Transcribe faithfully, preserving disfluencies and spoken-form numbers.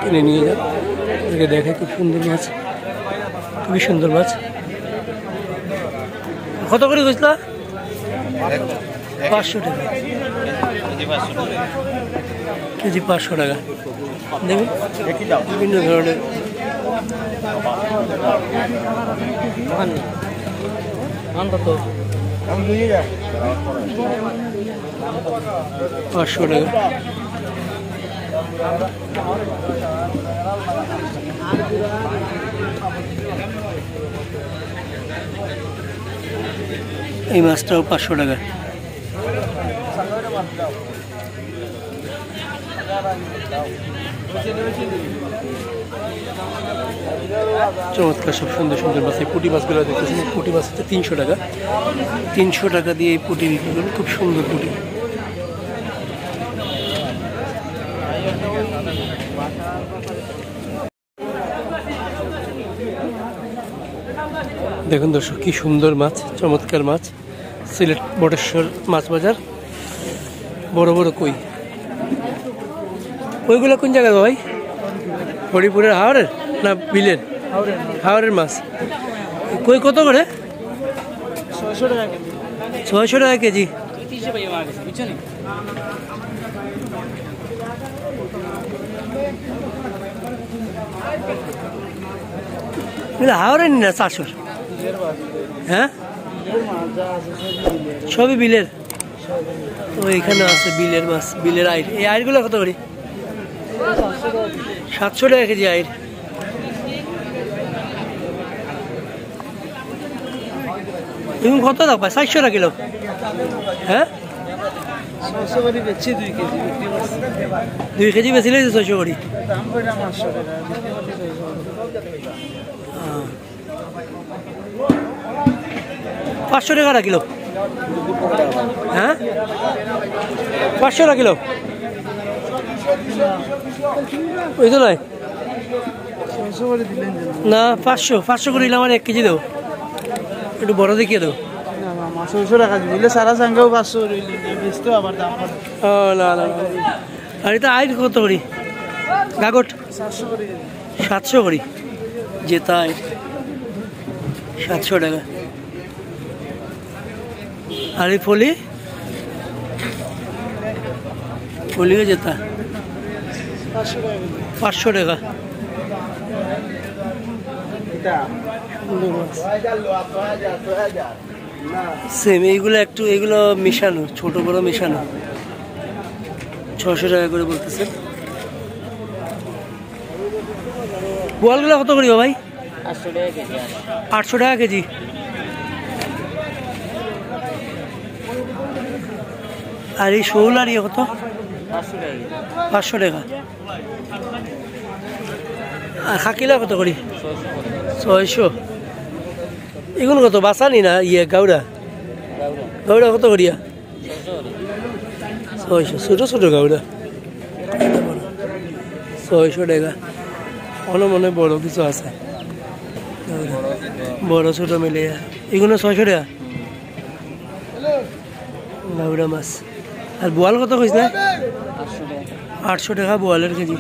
কিনে নিয়ে যান। এদিকে দেখে খুব সুন্দর মাছ, খুবই সুন্দর মাছ। কত করে কইছলা? পাঁচশো টাকা। কেজি পাঁচশো টাকা। দেখুন, বিভিন্ন ধরনের। পাঁচশো টাকা। এই মাছটাও পাঁচশো টাকা। চমৎকার সব সুন্দর সুন্দর মাছ। এই পুঁটি মাছগুলো দেখতেছেন, এই পুঁটি মাছ হচ্ছে তিনশো টাকা। তিনশো টাকা দিয়ে এই পুঁটি বিক্রি করেন, খুব সুন্দর পুঁটি। দেখুন দর্শক, কি সুন্দর মাছ, চমৎকার মাছ। সিলেট বটেশ্বর মাছ বাজার, বড় বড় কই। কইগুলো কোন জায়গার ভাই? হরিপুরের হাওরের না বিলের? হাওরের মাছ। কই কত করে? ছয়শো টাকা কেজি। এগুলো হাওরের না চাষর? হ্যাঁ, সবই বিলের। তো এখানে আছে বিলের মাছ, বিলের আইর। এই আইরগুলো কত করে? সাতশো টাকা কেজি আইর। তুমি কত রাখবা? চারশো টাকা কিলো। হ্যাঁ, ছয়শো করে বেচছি, দুই কেজি বিক্রি করছি। দুই কেজি বেচিলে যে ছয়শো করি। দাম করে পাঁচশো টাকা, বিক্রি করছি ছয়শো করে। হ্যাঁ। পাঁচশো টাকা কিলো। হ্যাঁ, পাঁচশো টাকা কিলো। ওই তো নয়। ছয়শো করে দিলেন যেন। না, পাঁচশো, পাঁচশো করে দিলে আমার এক কেজি দাও। একটু বড় দেখিয়ে দাও। না, না, না, ছয়শো টাকা দিবি। বুঝলে সারা চাঙ্গাও পাঁচশো করে দিলেন, বেচতেও আবার দাম বাড়ে। ও, না, না, না। আর এটা আইর কত করি? গাগট? সাতশো করে দিলেন। সাতশো করি। যে তাই। সাতশো টাকা। আর এই ফলি? ফলিও যেটা? পাঁচশো টাকা। পাঁচশো টাকা। সেম, এইগুলো একটু, এইগুলো মিশানো, ছোট বড় মিশানো। ছশো টাকা করে বলতেছে। বোয়ালগুলো কত করিব ভাই? আটশো টাকা কেজি। আটশো টাকা কেজি। আর এই শৌল আর ইয়ে কত? পাঁচশো টাকা কেজি। পাঁচশো টাকা। আর খাকিলা কত করি? ছয়শো। এগুলো কত? বাসানি না ইয়ে গাউরা? গাউরা। গাউরা কত করিয়া? ছয়শো, ছোট ছোট গাউরা। ছয়শো টাকা। অন্য মনে হয় বড় কিছু আছে। বড় ছোট মিলে। এগুলো ছয়শো টাকা? গাউরা মাছ। আর বোয়াল কত কইস না? আটশো টাকা। আটশো টাকা বোয়ালের কেজি।